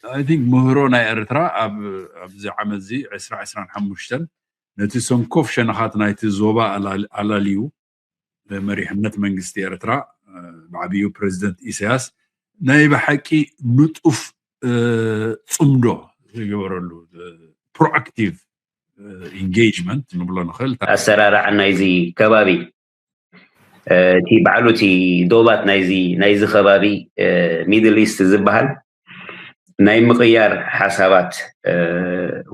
I think ምህሮ ናይ ኤርትራ ኣብ ኣብዚ ዓመት እዚ ዕስራ ዕስራን ሓሙሽተን ነቲ ሰንኮፍ ሸነኻት ናይቲ ዞባ ኣላል- ኣላልዩ መሪሕነት መንግስቲ ኤርትራ ብዓብዩ ፕሬዚደንት ኢሳያስ ናይ ብሓቂ ንጡፍ ጽምዶ ዝገበረሉ proactive engagement ንብሎ ንኽእል። ኣሰራርዓ ናይዚ ከባቢ እቲ ባዕሉ እቲ ዶባት ናይዚ ናይዚ ከባቢ ሚድል ኢስት ዝበሃል ናይ ምቕያር ሓሳባት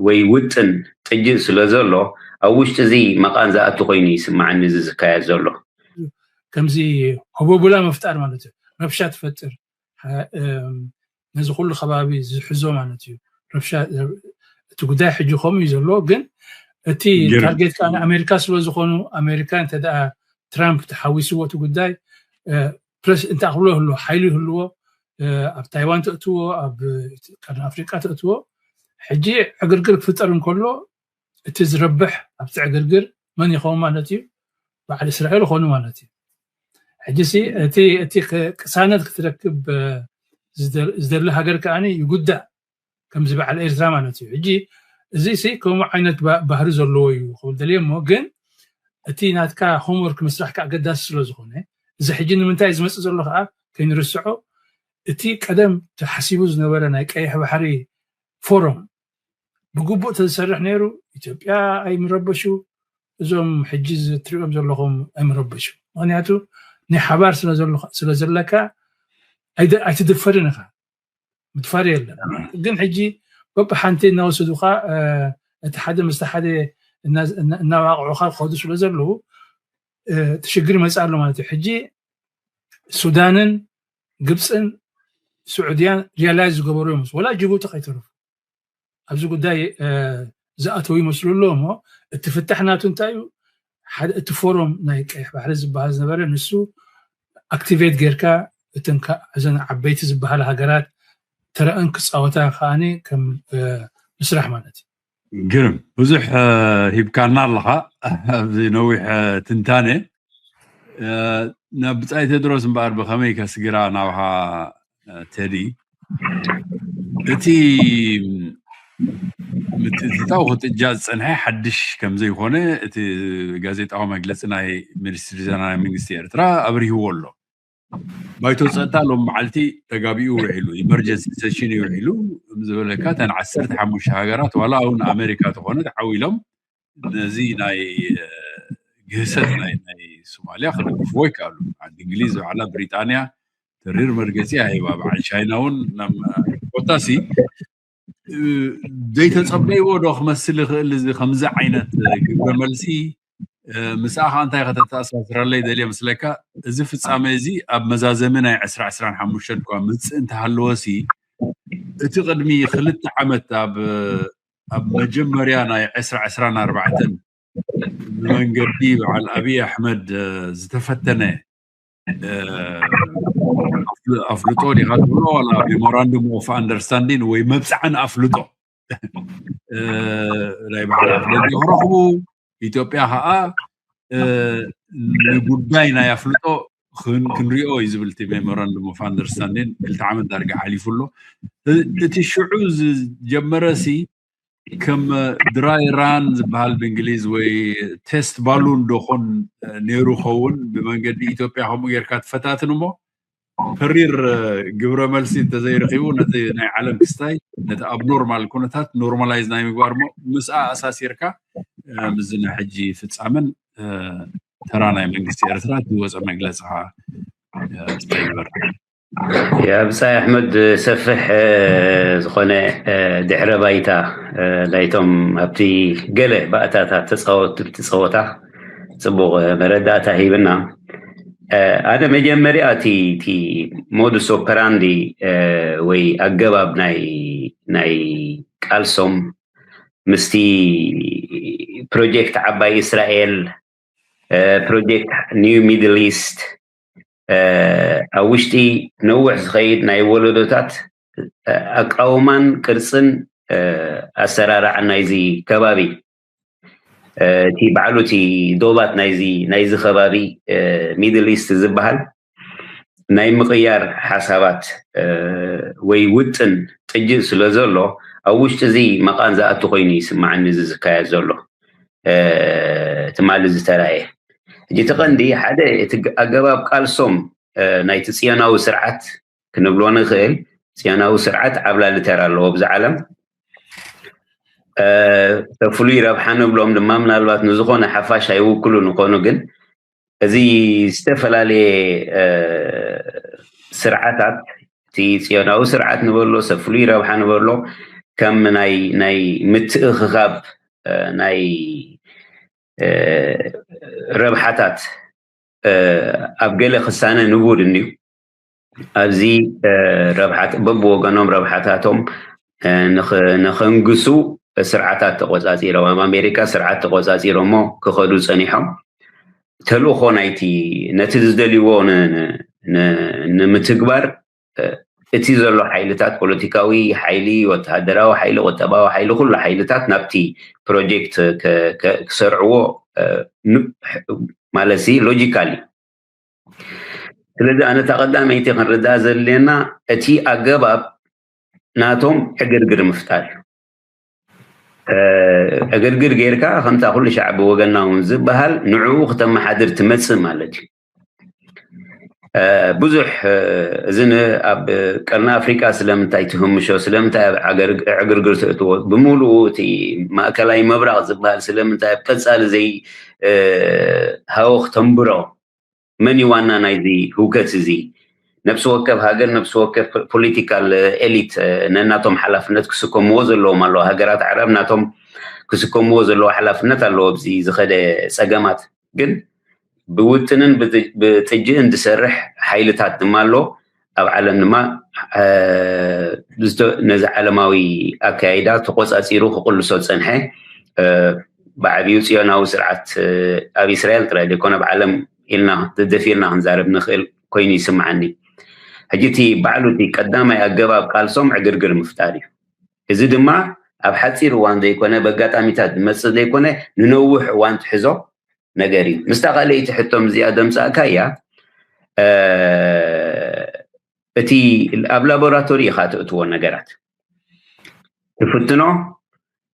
ወይ ውጥን ጥጅእ ስለ ዘሎ ኣብ ውሽጢ እዚ መቓን ዝኣቱ ኮይኑ ይስማዓኒ እዚ ዝካየድ ዘሎ። ከምዚ ህቦቡላ ምፍጣር ማለት እዩ። ረብሻ ትፈጥር ነዚ ኩሉ ከባቢ ዝሕዞ ማለት እዩ። ረብሻ እቲ ጉዳይ ሕጂ ከምኡ እዩ ዘሎ። ግን እቲ ታርጌት ከዓ ኣሜሪካ ስለ ዝኾኑ ኣሜሪካ እንተ ደኣ ትራምፕ ተሓዊስዎ እቲ ጉዳይ ፕረስ እንተ ኣኽብሎ ህልዎ ሓይሉ ይህልዎ ኣብ ታይዋን ተእትዎ ኣብ ቀርኒ ኣፍሪቃ ተእትዎ ሕጂ ዕግርግር ክፍጠር እንከሎ እቲ ዝረብሕ ኣብቲ ዕግርግር መን ይኸውን ማለት እዩ? በዓል እስራኤል ይኾኑ ማለት እዩ። ሕጂ እቲ እቲ ቅሳነት ክትረክብ ዝደሊ ሃገር ከኣ ይጉዳእ ከምዚ በዓል ኤርትራ ማለት እዩ። ሕጂ እዚ ሲ ከምኡ ዓይነት ባህሪ ዘለዎ እዩ ክብል ደልየ እሞ ግን እቲ ናትካ ሆምወርክ ምስራሕ ከዓ ኣገዳሲ ስለ ዝኾነ እዚ ሕጂ ንምንታይ ዝመፅእ ዘሎ ከዓ ከይንርስዖ እቲ ቀደም ተሓሲቡ ዝነበረ ናይ ቀይሕ ባሕሪ ፎረም ብግቡእ ተዝሰርሕ ነይሩ ኢትዮጵያ ኣይምረበሹ እዞም ሕጂ ዝትሪኦም ዘለኹም ኣይምረበሹ። ምክንያቱ ናይ ሓባር ስለ ዘለካ ኣይትድፈርን ኢኻ፣ ምድፋር የለን። ግን ሕጂ በብሓንቲ እናወሰዱካ እቲ ሓደ ምስቲ ሓደ እናዋቅዑካ ክኸዱ ስለ ዘለዉ እቲ ሽግር ይመፅእ ኣሎ ማለት እዩ። ሕጂ ሱዳንን ግብፅን ስዑድያን ሪያላይዝ ዝገበሩ እዮም። ወላ ጅቡቲ ከይተረፉ ኣብዚ ጉዳይ ዝኣተው ይመስሉ ኣለዉ እሞ እቲ ፍታሕ ናቱ እንታይ እዩ? ሓደ እቲ ፎረም ናይ ቀይሕ ባሕሪ ዝበሃል ዝነበረ ንሱ ኣክቲቬት ጌርካ እተን እዘን ዓበይቲ ዝበሃላ ሃገራት ተረአን ክፃወታ ከዓኒ ከም ምስራሕ ማለት እዩ። ግርም ብዙሕ ሂብካና ኣለኻ ኣብዚ ነዊሕ ትንታነ። ናብ ብፃይ ቴድሮስ እምበኣር ብኸመይ ከስግራ ናብሃ ቴዲ እቲ ምትእትታው ክጥጃ ዝፀንሐ ሓድሽ ከምዘይኮነ እቲ ጋዜጣዊ መግለፂ ናይ ሚኒስትሪ ዜና ናይ መንግስቲ ኤርትራ ኣብሪህዎ ኣሎ። ባይቶ ፀጥታ ሎም መዓልቲ ተጋቢኡ ውዒሉ ኢመርጀንሲ ሴሽን ውዒሉ ዝበለካ ተን ዓሰርተ ሓሙሽተ ሃገራት ዋላ እውን ኣሜሪካ ተኾነ ተዓዊሎም ነዚ ናይ ግህሰት ናይ ናይ ሶማልያ ክደግፍዎ ይከኣሉ። ዓዲ እንግሊዝ ባዕላ ብሪጣንያ ተሪር መርገፂ ኣሂባ በዓል ቻይና እውን ኮታሲ ዘይተፀበይዎ ዶ ክመስል ይኽእል እዚ ከምዚ ዓይነት ግብረ መልሲ ምስኣ ከዓ እንታይ ከተተኣሳስረለይ ደልየ ምስለካ እዚ ፍፃመ እዚ ኣብ መዛዘሚ ናይ ዕስራ ዕስራን ሓሙሽተን እኳ ምፅእ እንተሃለወሲ እቲ ቅድሚ ክልተ ዓመት ኣብ ኣብ መጀመርያ ናይ ዕስራ ዕስራን ኣርባዕተን ብመንገዲ በዓል ኣብይ ኣሕመድ ዝተፈተነ ኣፍልጦ ዲኻ ትብሎ ዋላ ሜሞራንዱም ኦፍ ኣንደርስታንዲን ወይ መብፅዓን ኣፍልጦ ናይ ባሕሪ ኣፍልጦ ክረኽቡ ኢትዮጵያ ከዓ ንጉዳይ ናይ ኣፍልጦ ክንሪኦ እዩ ዝብል እቲ ሜሞራንዱም ኦፍ ኣንደርስታንዲን ክልተ ዓመት ዳርጋ ሓሊፉ ኣሎ። እቲ ሽዑ ዝጀመረ ሲ ከም ድራይ ራን ዝበሃል ብእንግሊዝ ወይ ቴስት ባሉን ዶኾን ነይሩ ኸውን ብመንገዲ ኢትዮጵያ ከምኡ ጌርካ ትፈታትን እሞ ተሪር ግብረ መልሲ እንተዘይረኺቡ ነቲ ናይ ዓለም ክስታይ ነቲ ኣብ ኖርማል ኩነታት ኖርማላይዝ ናይ ምግባር ሞ ምስኣ ኣሳሲርካ ምስዚ ናይ ሕጂ ፍፃመን ተራ ናይ መንግስቲ ኤርትራ ዝወፀ መግለፂ ከዓ ተይበር የብፃይ ኣሕመድ ሰፍሕ ዝኾነ ድሕረ ባይታ ናይቶም ኣብቲ ገለ ባእታታት ተፃወትቲ ጸወታ ፅቡቕ መረዳእታ ሂብና። ኣነ መጀመርያ እቲ ሞዱስ ኦፐራንዲ ወይ ኣገባብ ናይ ናይ ቃልሶም ምስቲ ፕሮጀክት ዓባይ እስራኤል ፕሮጀክት ኒው ሚድል ኢስት ኣብ ውሽጢ ነውሕ ዝኸይድ ናይ ወለዶታት ኣቃውማን ቅርፅን ኣሰራርዓን ናይዚ ከባቢ እቲ ባዕሉ እቲ ዶባት ናይዚ ናይዚ ከባቢ ሚድል ኢስት ዝበሃል ናይ ምቕያር ሓሳባት ወይ ውጥን ጥጅእ ስለ ዘሎ፣ ኣብ ውሽጢ እዚ መቓን ዝኣቱ ኮይኑ ይስማዓኒ እዚ ዝካየድ ዘሎ ትማሊ ዝተራእየ። ሕጂ እቲ ቀንዲ ሓደ እቲ ኣገባብ ቃልሶም ናይቲ ጽዮናዊ ስርዓት ክንብሎ ንኽእል። ጽዮናዊ ስርዓት ዓብላሊ ተራ ኣለዎ ኣብዚ ዓለም። ፍሉይ ረብሓ ንብሎም ድማ ምናልባት ንዝኾነ ሓፋሽ ኣይውክሉን ይኾኑ፣ ግን እዚ ዝተፈላለየ ስርዓታት፣ እቲ ጽዮናዊ ስርዓት ንበሎ፣ ሰብ ፍሉይ ረብሓ ንበሎ፣ ከም ናይ ናይ ምትእኽኻብ ናይ ረብሓታት ኣብ ገለ ክሳነ ንቡር እንድዩ። ኣብዚ ረብሓት በብወገኖም ረብሓታቶም ንኸንግሱ ስርዓታት ተቆጻጺሮም፣ ኣብ ኣሜሪካ ስርዓት ተቆጻጺሮሞ ክኸዱ ጸኒሖም። ተልእኾ ናይቲ ነቲ ዝደልይዎ ንምትግባር እቲ ዘሎ ሓይልታት፣ ፖለቲካዊ ሓይሊ፣ ወተሃደራዊ ሓይሊ፣ ቁጠባዊ ሓይሊ፣ ኩሉ ሓይልታት ናብቲ ፕሮጀክት ክሰርዕዎ ማለት ሎጂካል እዩ። ስለዚ ኣነ እታ ቀዳመይቲ ክንርዳእ ዘድልየና እቲ ኣገባብ ናቶም ዕግርግር ምፍጣር እዩ። ዕግርግር ጌርካ ከምታ ኩሉ ሻዕ ብወገና እውን ዝበሃል ንዕኡ ክተመሓድር ትመጽእ ማለት እዩ። ብዙሕ እዚ ኣብ ቀርኒ ኣፍሪቃ ስለምንታይ ትህምሾ፣ ስለምንታይ ኣብ ዕግርግር ትእትዎ፣ ብምሉኡ እቲ ማእከላይ ምብራቕ ዝበሃል ስለምንታይ ኣብ ቀጻሊ ዘይ ሃወ ክተንብሮ፣ መን እዩ ዋና ናይዚ ህውከት እዚ? ነብሲ ወከፍ ሃገር፣ ነብሲ ወከፍ ፖሊቲካል ኤሊት ነናቶም ሓላፍነት ክስከምዎ ዘለዎም ኣለዎ። ሃገራት ዓረብ ናቶም ክስከምዎ ዘለዎ ሓላፍነት ኣለዎ ኣብዚ ዝኸደ ጸገማት። ግን ብውጥንን ብጥጅእን ዝሰርሕ ሓይልታት ድማ ኣሎ። ኣብ ዓለም ድማ ነዚ ዓለማዊ ኣካያይዳ ተቆጻጺሩ ክቕልሶ ዝጸንሐ ብዓብዩ ጽዮናዊ ስርዓት ኣብ እስራኤል ጥራይ ዘይኮነ ኣብ ዓለም ኢልና ደፊርና ክንዛረብ ንኽእል ኮይኑ ይስምዓኒ። ሕጂ እቲ ባዕሉ እቲ ቀዳማይ ኣገባብ ቃልሶም ዕግርግር ምፍጣር እዩ። እዚ ድማ ኣብ ሓፂር እዋን ዘይኮነ፣ በኣጋጣሚታት ዝመፅእ ዘይኮነ፣ ንነዊሕ እዋን ትሕዞ ነገር እዩ። ምስታ ካልኣይቲ ሕቶም እዚኣ ደምፃእካ እያ፣ እቲ ኣብ ላቦራቶሪ ኢኻ ትእትዎ ነገራት፣ ትፍትኖ፣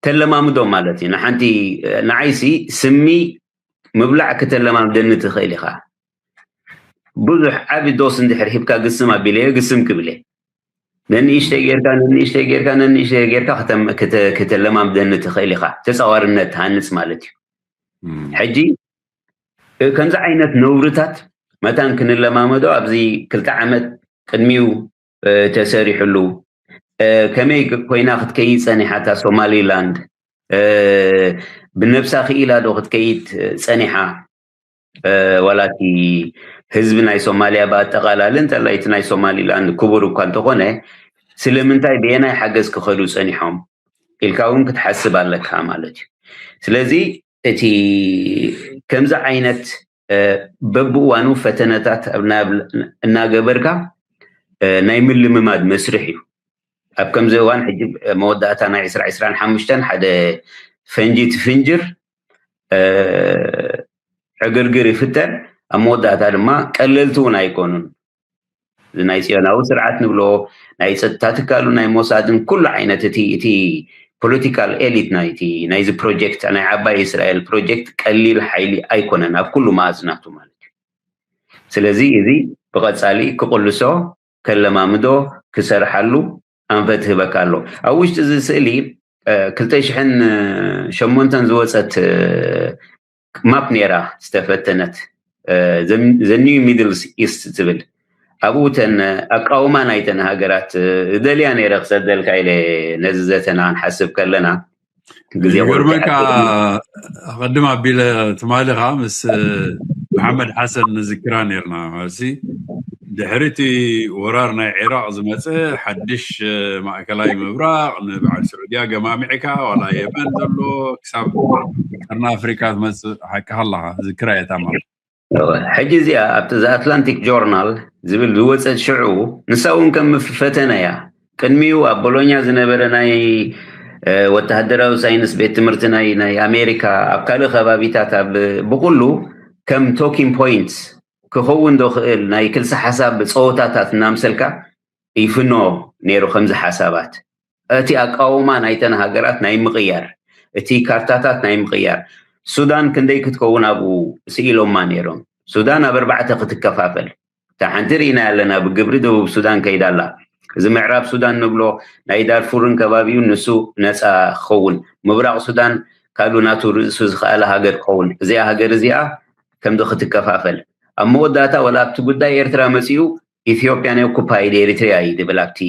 ተለማምዶ ማለት እዩ። ንሓንቲ ንዓይሲ ስሚ ምብላዕ ክተለማምደኒ ትኽእል ኢኻ። ብዙሕ ዓቢ ዶስ እንድሕር ሂብካ ግስም ኣቢለዮ ግስም ክብለ፣ ነንእሽተይ ጌርካ ነንእሽተይ ጌርካ ነንእሽተይ ጌርካ ክተለማምደኒ ትኽእል ኢኻ። ተፃዋርነት ትሃንፅ ማለት እዩ። ሕጂ ከምዚ ዓይነት ነውርታት መታን ክንለማመዶ ኣብዚ ክልተ ዓመት ቅድሚኡ ተሰሪሕሉ፣ ከመይ ኮይና ክትከይድ ጸኒሓ እታ ሶማሊላንድ? ብነብሳ ክኢላ ዶ ክትከይድ ጸኒሓ? ዋላ እቲ ህዝቢ ናይ ሶማልያ ብኣጠቓላሊ እንተላይ እቲ ናይ ሶማሊላንድ ክቡር እኳ እንተኾነ፣ ስለምንታይ ብየናይ ሓገዝ ክኸዱ ጸኒሖም ኢልካ እውን ክትሓስብ ኣለካ ማለት እዩ። ስለዚ እቲ ከምዚ ዓይነት በብእዋኑ ፈተነታት እናገበርካ ናይ ምልምማድ መስርሕ እዩ። ኣብ ከምዚ እዋን ሕጂ መወዳእታ ናይ ዕስራ ዕስራን ሓሙሽተን ሓደ ፈንጂ ትፍንጅር፣ ዕግርግር ይፍጠር፣ ኣብ መወዳእታ ድማ ቀለልቲ እውን ኣይኮኑን። እዚ ናይ ጽዮናዊ ስርዓት ንብሎ፣ ናይ ጸጥታ ትካሉ፣ ናይ ሞሳድን ኩሉ ዓይነት እቲ እቲ ፖለቲካል ኤሊት ናይቲ ናይዚ ፕሮጀክት፣ ናይ ዓባይ እስራኤል ፕሮጀክት ቀሊል ሓይሊ ኣይኮነን ኣብ ኩሉ መኣዝናቱ ማለት እዩ። ስለዚ እዚ ብቐጻሊ ክቕልሶ፣ ከለማምዶ፣ ክሰርሓሉ ኣንፈት ይህበካ ኣሎ። ኣብ ውሽጢ እዚ ስእሊ ክልተ ሽሕን ሸሞንተን ዝወጸት ማፕ ነይራ ዝተፈተነት፣ ዘ ኒው ሚድል ኢስት ትብል። ኣብኡ ተን ኣቃውማ ናይተን ሃገራት ደልያ ነይረ ክሰደልካ ኢለ ነዚ ዘተና ክንሓስብ ከለና ግዜ ይገርመካ። ኣቐድም ኣቢለ ትማሊ ኸዓ ምስ መሓመድ ሓሰን ንዝክራ ነይርና። ማለት ድሕሪ እቲ ወራር ናይ ዒራቕ ዝመፀ ሓድሽ ማእከላይ ምብራቕ ንበዓል ስዑድያ ገማሚዕካ ዋላ የመን ዘሎ ክሳብ ቀርኒ ኣፍሪካ ትመፅእ ሓቅኻ ኣለኻ። ዝክራ እየ ታማ። ሕጂ እዚኣ ኣብቲ ዘ ኣትላንቲክ ጆርናል ዝብል ዝወፀት ሽዑ ንሳ እውን ከም ፈተነ እያ። ቅድሚኡ ኣብ ቦሎኛ ዝነበረ ናይ ወተሃደራዊ ሳይንስ ቤት ትምህርቲ ናይ ናይ ኣሜሪካ ኣብ ካልእ ከባቢታት ኣብ ብኩሉ ከም ቶኪንግ ፖይንትስ ክኸውን ዶ ክእል ናይ ክልሲ ሓሳብ ጸወታታት እናምሰልካ ይፍኖ ነይሩ። ከምዚ ሓሳባት እቲ ኣቃውማ ናይተን ሃገራት ናይ ምቕያር፣ እቲ ካርታታት ናይ ምቕያር፣ ሱዳን ክንደይ ክትከውን ኣብኡ ስኢሎማ ነይሮም። ሱዳን ኣብ ኣርባዕተ ክትከፋፈል፣ እታ ሓንቲ ርኢና ኣለና፣ ብግብሪ ደቡብ ሱዳን ከይዳ ኣላ። እዚ ምዕራብ ሱዳን ንብሎ ናይ ዳርፉርን ከባቢውን ንሱ ነፃ ክኸውን፣ ምብራቕ ሱዳን ካልኡ ናቱ ርእሱ ዝኸኣለ ሃገር ክኸውን፣ እዚኣ ሃገር እዚኣ ከምዚ ክትከፋፈል፣ ኣብ መወዳእታ ወላ ኣብቲ ጉዳይ ኤርትራ መፂኡ ኢትዮጵያ ናይ ኦኩፓይድ ኤሪትሪያ እዩ ዝብል ኣብቲ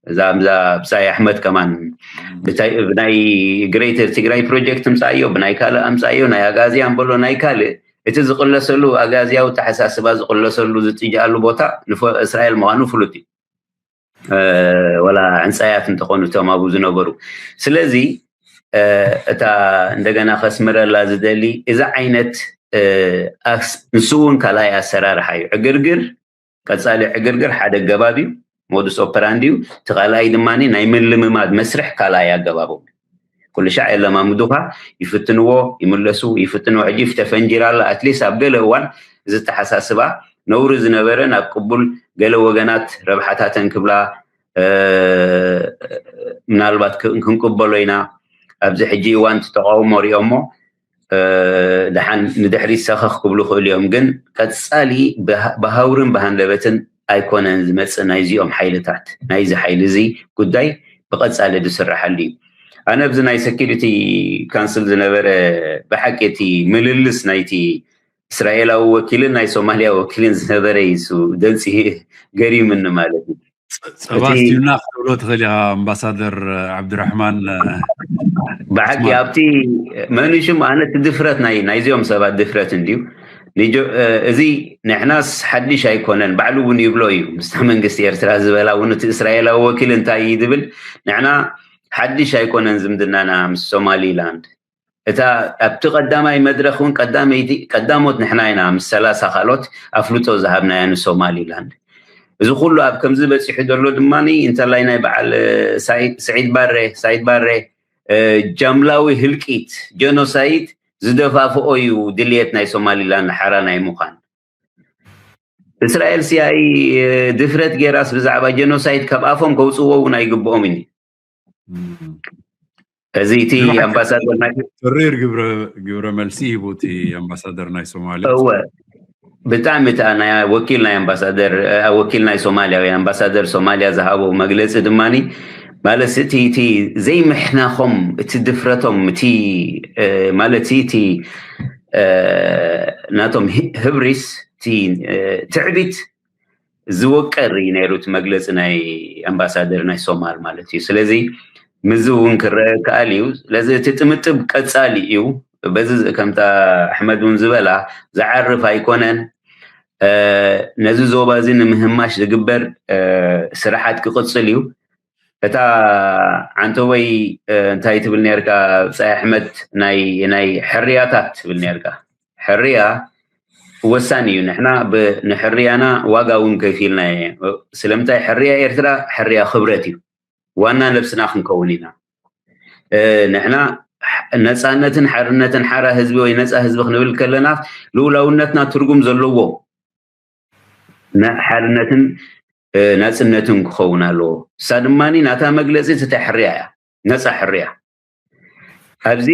እዛ እዛ ብጻይ ኣሕመድ ከማን ብታይ- ብናይ ግሬተር ትግራይ ፕሮጀክት ምጻእዮ፣ ብናይ ካልእ ኣምጻእዮ፣ ናይ ኣጋዝያን በሎ ናይ ካልእ፣ እቲ ዝቕለሰሉ ኣጋዝያዊ ተሓሳስባ ዝቕለሰሉ ዝጥጃኣሉ ቦታ ንፈ- እስራኤል ምዃኑ ፍሉጥ እዩ። እ፣ ወላ ዕንጻያት እንተኾኑ እቶም ኣብኡ ዝነበሩ። ስለዚ እ፣ እታ እንደገና ከስምረላ ዝደሊ እዚ ዓይነት እ፣ ኣስ- ንሱ እውን ካልኣይ ኣሰራርሓ እዩ። ዕግርግር ቀጻሊ ዕግርግር ሓደ ኣገባብ እዩ፣ ሞዱስ ኦፐራንዲ እዩ። እቲ ካልኣይ ድማ ናይ ምልምማድ መስርሕ ካልኣይ ኣገባቦም። ኩሉ ሻዕ የለማምዱኻ፣ ይፍትንዎ፣ ይምለሱ፣ ይፍትንዎ። ሕጂ ተፈንጂራ ኣላ። ኣትሊስት ኣብ ገለ እዋን እዚ ኣተሓሳስባ ነውሪ ዝነበረ ናብ ቅቡል፣ ገለ ወገናት ረብሓታተን ክብላ እ፣ ምናልባት ክ- ክንቅበሎ ኢና። ኣብዚ ሕጂ እዋን እቲ ተቃውሞ ሪኦሞ እ፣ ደሓን ንድሕሪት ሰኸኽ ክብሉ ይኽእሉ እዮም። ግን ቀጻሊ ብሃ- ብሃውርን ብሃንደበትን ኣይኮነን ዝመጽእ ናይዚኦም ሓይልታት። ናይዚ ሓይሊ እዚ ጉዳይ ብቐጻሊ ዝስራሓሉ እዩ። ኣነ ኣብዚ ናይ ሴኪሪቲ ካንስል ዝነበረ ብሓቂ እቲ ምልልስ ናይቲ እስራኤላዊ ወኪልን ናይ ሶማልያ ወኪልን ዝነበረ እዩ። እሱ ደንፂ ገሪምኒ ማለት እዩ። ጸባ እቲ ስቲልና ክትብሎ ትኽእል ኢኻ ኣምባሳደር ዓብድራሕማን። ብሓቂ ኣብቲ መን ሽም ኣነ እቲ ድፍረት ናይ ናይዚኦም ሰባት ድፍረት እንድዩ። ንጆ- እ፣ እዚ ንሕናስ ሓድሽ ኣይኮነን፣ ባዕሉ እውን ይብሎ እዩ። ምስታ መንግስቲ ኤርትራ ዝበላ እውን እቲ እስራኤላዊ ወኪል እንታይ እዩ ዝብል፣ ንሕና ሓድሽ ኣይኮነን ዝምድናና ምስ ሶማሊላንድ። እታ ኣብቲ ቀዳማይ መድረኽ እውን ቀዳመይቲ ቀዳሞት ንሕና ኢና ምስ ሰላሳ ካልኦት ኣፍልጦ ዝሃብናያ ንሶማሊላንድ። እዚ ኩሉ ኣብ ከምዚ በፂሑ ዘሎ ድማ እንተላይ ናይ በዓል ሳይድ ስዒድ ባሬ ሳይድ ባሬ እ፣ ጃምላዊ ህልቂት ጀኖሳይድ ዝደፋፍኦ እዩ ድልየት ናይ ሶማሊላንድ ሓራ ናይ ምዃን። እስራኤል ሲኣይ ድፍረት ጌራስ ብዛዕባ ጀኖሳይድ ካብ ኣፎም ከውፅዎ እውን ኣይግብኦም እዩ። እዚ እቲ ኣምባሳደር ናይ ተሪር ግብረ ግብረ መልሲ ሂቡ እቲ ኣምባሳደር ናይ ሶማልያ። እወ ብጣዕሚ እታ ናይ ወኪል ናይ ኣምባሳደር እ፣ ወኪል ናይ ሶማልያ ወይ ኣምባሳደር ሶማልያ ዝሃቦ መግለፂ ድማኒ ማለት እቲ እቲ ዘይምሕናኾም እቲ ድፍረቶም እቲ እ፣ ማለት እቲ እ፣ ናቶም ሂ- ህብሪስ እቲ እ፣ ትዕቢት ዝወቀር እዩ ነይሩ እቲ መግለፂ ናይ ኣምባሳደር ናይ ሶማል ማለት እዩ። ስለዚ ምዚ እውን ክረአ ከኣል እዩ። ስለዚ እቲ ጥምጥብ ቀፃሊ እዩ። በዚ ዝ- ከምታ ኣሕመድ እውን ዝበላ ዝዓርፍ ኣይኮነን። እ፣ ነዚ ዞባ እዚ ንምህማሽ ዝግበር እ፣ ስራሓት ክቕፅል እዩ። እታ ዓንተወይ እ፣ እንታይ ትብል ነርካ ብፃይ ኣሕመድ ናይ ናይ ሕርያታት ትብል ነርካ። ሕርያ ወሳኒ እዩ። ንሕና ብ- ንሕርያና ዋጋ እውን ከፊልና። ስለምንታይ ሕርያ ኤርትራ ሕርያ ክብረት እዩ። ዋና ነብስና ክንከውን ኢና። እ፣ ንሕና ሕ- ነፃነትን ሓርነትን ሓራ ህዝቢ ወይ ነፃ ህዝቢ ክንብል ከለና ልኡላውነትና ትርጉም ዘለዎ ነ- ሓርነትን እ፣ ናፅነትን ክኸውን ኣለዎ። እሳ ድማ ናታ መግለፂ እቲ ሕርያ እያ፣ ነፃ ሕርያ። ኣብዚ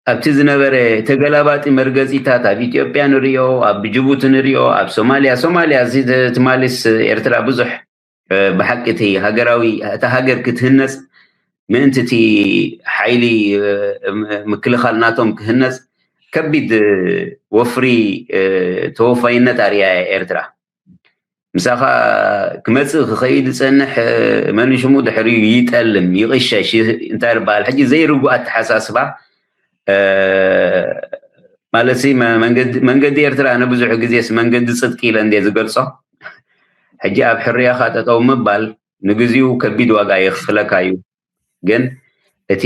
ኣብቲ ዝነበረ ተገላባጢ መርገፂታት ኣብ ኢትዮጵያ ንሪኦ፣ ኣብ ጅቡቲ ንሪኦ፣ ኣብ ሶማልያ ሶማልያ እዚ ትማሊስ ኤርትራ ብዙሕ እ፣ ብሓቂ እቲ ሃገራዊ እታ ሃገር ክትህነፅ ምእንቲ እቲ ሓይሊ እ፣ ም- ምክልኻል ናቶም ክህነፅ ከቢድ እ፣ ወፍሪ እ፣ ተወፋይነት ኣርያ ኤርትራ። ምሳኻ ክመፅእ ክኸይድ ዝፀንሕ እ፣ መን ሽሙ ድሕሪኡ ይጠልም ይቕሸሽ ይ- እንታይ ይበሃል ሕጂ ዘይርጉእ ኣተሓሳስባ እ፣ ማለት ሲ መ- መንገዲ መንገዲ ኤርትራ ኣነ ብዙሕ ግዜስ መንገዲ ፅድቂ ኢለ እንደ ዝገልፆ ሕጂ ኣብ ሕርያኻ ጠጠው ምባል ንግዚኡ ከቢድ ዋጋ የኽፍለካ እዩ። ግን እቲ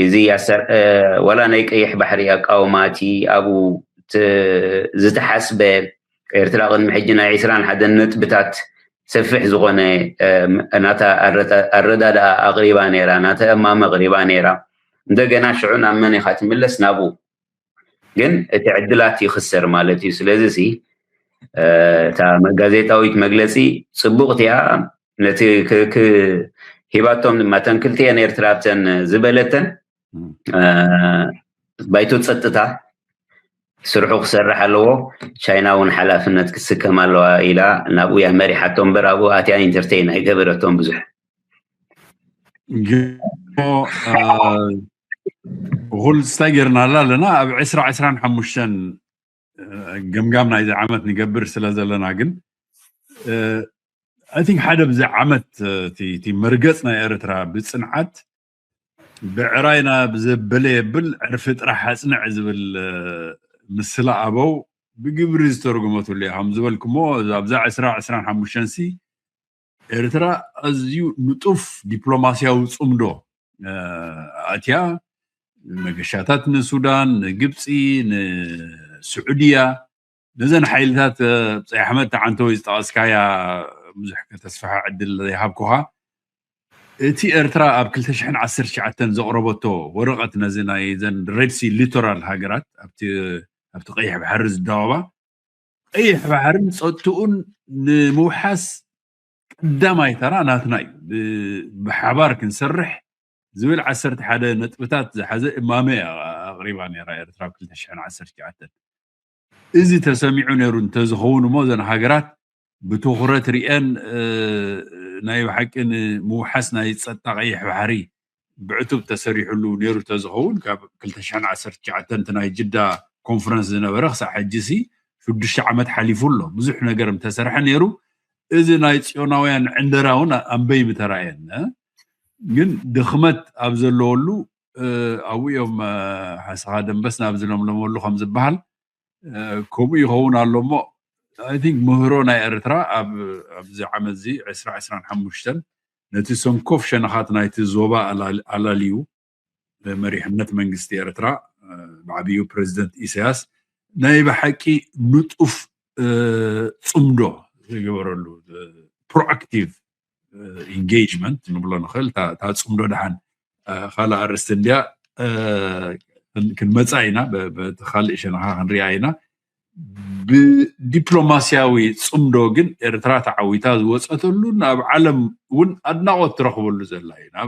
እዚ ኣሰር እ፣ ወላ ናይ ቀይሕ ባሕሪ ኣቃውማ እቲ ኣብኡ ት- ዝተሓስበ ኤርትራ ቅድሚ ሕጂ ናይ ዕስራን ሓደን ነጥብታት ሰፊሕ ዝኾነ እ፣ ናታ ኣረዳ- ኣረዳድኣ ኣቕሪባ ነይራ፣ ናታ እማመ ኣቕሪባ ነይራ። እንደገና ሽዑ ናብ መን ኢኻ ትምለስ? ናብኡ። ግን እቲ ዕድላት ይኽሰር ማለት እዩ። ስለዚ ሲ እታ ጋዜጣዊት መግለፂ ፅቡቕቲ እያ። ነቲ ሂባቶም ድማ እተን ክልቲኤን ኤርትራ ኣብተን ዝበለተን ባይቶ ፀጥታ ስርሑ ክሰርሕ ኣለዎ፣ ቻይና እውን ሓላፍነት ክትስከም ኣለዋ ኢላ ናብኡ እያ መሪሓቶ እምበር ኣብኡ ኣትያ ኢንተርቴይን ኣይገበረቶም ብዙሕ። ኩሉ ስታይ ጌርናላ ኣለና ኣብ ዕስራ ዕስራን ሓሙሽተን ገምጋም ናይዚ ዓመት ንገብር ስለ ዘለና ግን I think ሓደ ብዚ ዓመት እቲ መርገፅ ናይ ኤርትራ ብፅንዓት ብዕራይና ብዘበለ የብል ዕርፊ ጥራሕ ኣፅንዕ ዝብል ምስላ ኣበው ብግብሪ ዝተርጉመትሉ እያ። ከም ዝበልኩሞ ኣብዛ ዕስራ ዕስራን ሓሙሽተን ሲ ኤርትራ ኣዝዩ ንጡፍ ዲፕሎማስያዊ ፅምዶ ኣትያ መገሻታት ንሱዳን፣ ንግብፂ፣ ንስዑድያ ነዘን ሓይልታት ፀይ ኣሕመድ ተዓንተወይ ዝጠቐስካያ ብዙሕ ከተስፍሐ ዕድል ዘይሃብኩኻ እቲ ኤርትራ ኣብ ክልተ ሽሕን ዓሰርተ ትሽዓተን ዘቕረበቶ ወረቐት ነዚ ናይ ዘን ሬድሲ ሊቶራል ሃገራት ኣብቲ ቀይሕ ባሕሪ ዝዳወባ ቀይሕ ባሕርን ፀጥትኡን ንምውሓስ ቀዳማይ ተራ ናትና እዩ። ብሓባር ክንሰርሕ ዝብል ዓሰርተ ሓደ ነጥብታት ዝሓዘ እማመ ኣቕሪባ ነራ ኤርትራ ኣብ ክልተ ሽሕን ዓሰርተ ትሽዓተን። እዚ ተሰሚዑ ነይሩ እንተዝኸውን እሞ እዘን ሃገራት ብትኹረት ሪአን ናይ ብሓቂ ንምውሓስ ናይ ፀጥታ ቀይሕ ባሕሪ ብዕቱብ ተሰሪሕሉ ነይሩ ተዝኸውን ካብ ክልተ ሽሕን ዓሰርተ ትሽዓተን እቲ ናይ ጅዳ ኮንፈረንስ ዝነበረ ክሳብ ሕጂ ሲ ሽዱሽተ ዓመት ሓሊፉ ኣሎ። ብዙሕ ነገር ምተሰርሐ ነይሩ። እዚ ናይ ፅዮናውያን ዕንደራ እውን ኣንበይ ምተራእየን ግን ድኽመት ኣብ ዘለወሉ ኣብኡ እዮም ሓሰኻ ደንበስ ናብ ዝለምለመሉ ከም ዝበሃል ከምኡ ይኸውን ኣሎ እሞ I think ምህሮ ናይ ኤርትራ ኣብዚ ዓመት እዚ ዕስራ ዕስራን ሓሙሽተን ነቲ ሰንኮፍ ሸነኻት ናይቲ ዞባ ኣላልዩ መሪሕነት መንግስቲ ኤርትራ ብዓብዩ ፕሬዚደንት ኢሳያስ ናይ ብሓቂ ንጡፍ ፅምዶ ዝገበረሉ ፕሮኣክቲቭ ኢንጌጅመንት ንብሎ ንኽእል እታ ፅምዶ ደሓን ካልእ ኣርእስቲ እንድያ ክንመፃ ኢና በቲ ካልእ ሸነኻ ክንሪኣ ኢና ብዲፕሎማስያዊ ፅምዶ ግን ኤርትራ ተዓዊታ ዝወፀተሉን ኣብ ዓለም እውን ኣድናቆት ትረኽበሉ ዘላ እዩ